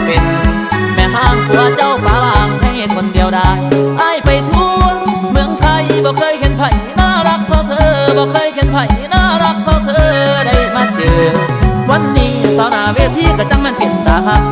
ເປັນແມ່ຮ້າງຜົວເຈົ້າປະວາງໃຫ້ຄົນດຽວດາຍ. ອ້າຍໄປທົ່ວເມືອງໄທ ບໍ່ເຄີຍເຫັນໃຜໜ້າຮັກເທົ່າເທີ ບໍ່ເຄີຍເຫັນໃຜໜ້າຮັກເທົ່າເທີ ໄດ້ມາເຈີວັນນີ້ຕໍ່ໜ້າເວທີ ກໍຈັ່ງແມ່ນເປັນຕາຮັກ.